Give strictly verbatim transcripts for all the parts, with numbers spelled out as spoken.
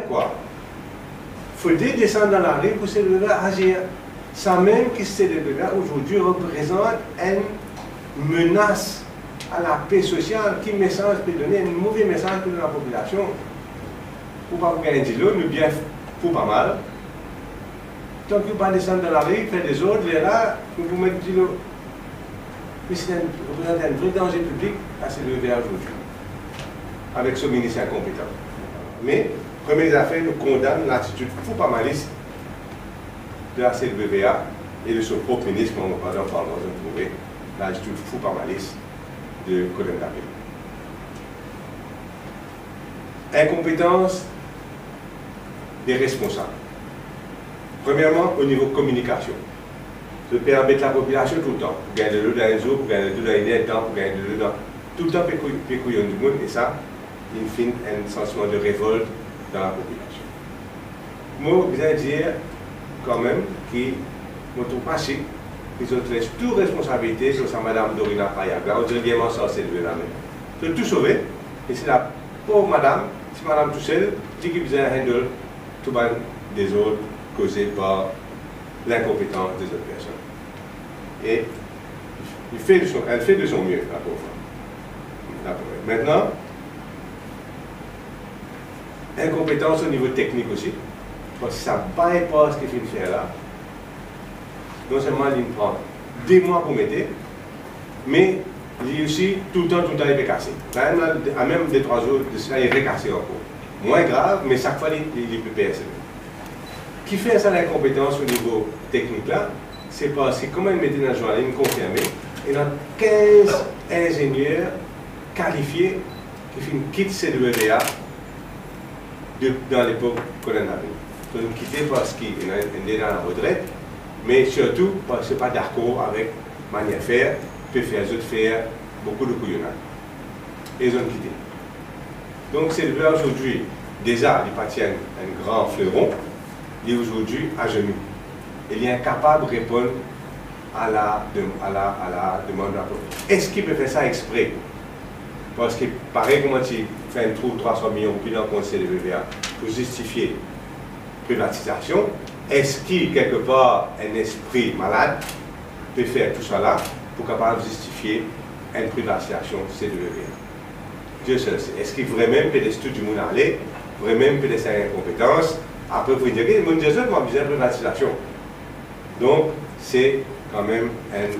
Kwa? Fode desann dan lari pou CWVA azir. Samem ki CWVA azordi reprezant enn menas a lape sosial. Ki mesaz pe done? Enn move mesaz pou lapopilasion. Ou pa pou gagn dilo, nou bien pou pa mal. Tanki ou pa desann dan lari, fer dezord, lerla nou pou met dilo. Me se enn, reprezant enn vre danze piblik a CWVA azordi, avek so minis inkonpetan. Me, premie zafer, nou kondann latitid fou pa malis de la CWVA e de so prop minis, kouma mo pa dan palman, zot trouve latitid fou pa malis de Colonel David. Inkonpetans de responsab. Premierman, o nivo kominikasion. Zot pe anbet lapopilasion toultan. Pou gagn delo dan enn zour, pou gagn delo dan enn er de tan, pou gagn delo dan... Toultan pe kouy-, pe kouyonn dimoun, e sa, inn finn enn santiman de revolt dan lapopilasion. Mo bizin dir kanmem ki mo trouv pa sik ki zot les tou responsabilite lor sa madam Dorina Payag la, odire li enn marsar CWVA la mem. Zot tou sove, e se la pov madam, ti madam tousel, li ki bizin handle tou bann dezord koze par linkonpetans de zot personn. E li fer de son, elle fait de son mieux, la pauvre femme. La pauvre. Maintenant, inkonpetans o nivo teknik osi, parski sa bypass ki finn fer la, non selman li pran de mwa pou mete, me li osi toultan, toultan li pe kase. Lamem la, a mem de trwa zour de sa, li rekase ankor. Mwin grav, me sak fwa li, li, li pe perse. Kifer sa linkonpetans o nivo teknik la? Se parski, kouma inn mete dan zournal, inn konfirme, ena kinz inzenier kalifie ki finn kit CWVA de, dan lepok Colonel David. Zot inn kite parski ena enn, enn de dan laretret, me sirtou parski pa dakor avek manier fer, pe fer zot fer boukou de kouyonad. E zot inn kite. Donk, CWVA azordi, deza, li pa ti enn, enn gran fleron, li azordi azenou. E li inkapab reponn a la dem-, a la, a la demann lapopilasion. Eski pe fer sa expre? Parski parey kouma ti fer enn trou trwa san milion roupi dan kont CWVA pou zistifie privatizasion, eski kelkepar enn lespri malad pe fer tousala pou kapav zistifie enn privatizasion CWVA? Dieu seul sait. Eski vremem pe les tou dimoun ale, vremem pe les inkonpetans, apre pou dir, "Ki, mo'nn dir zot, mo bizin privatizasion." Donk, se kanmem enn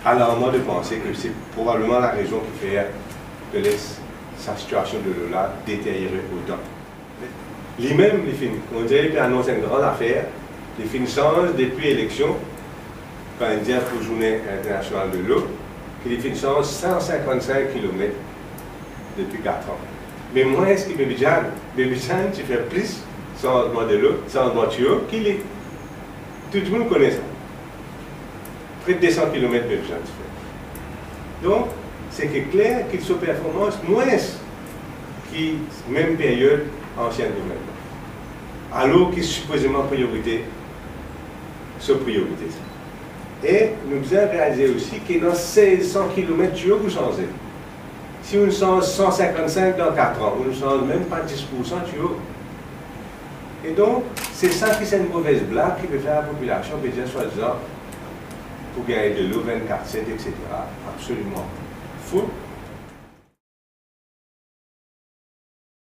alarman de panse ki se probableman larezon ki fer pe les sa sitiasion delo la deteryore otan. Limem, li finn, on dirait li pe anons enn gran zafer, li finn sanz depi eleksion, kan li dir pou Zourne Internasional Delo, ki li finn sanz san sinkant-sink kilomet depi katran. Me mwins ki Baby John, Baby John ti fer plis sanzman delo, sanzman tiyo ki li. Tou dimoun kone sa. Pre de de san kilomet Baby John ti fer. Donk, seki kler ki so performans mwins ki mem period ansien gouvernman. Alor ki sipozeman priorite, so priorite sa. E nou bizin realize osi ki ena sez san kilomet tiyo pou sanze. Si ou'nn sanz san sinkant-sink dan katran, ou'nn sanz mem pa dis poursan tiyo. E donk, se sa ki se enn movez blag ki pe fer lapopilasion pe dir swadizan pou gagn delo vennkat set, etsetera. Absoliman fo.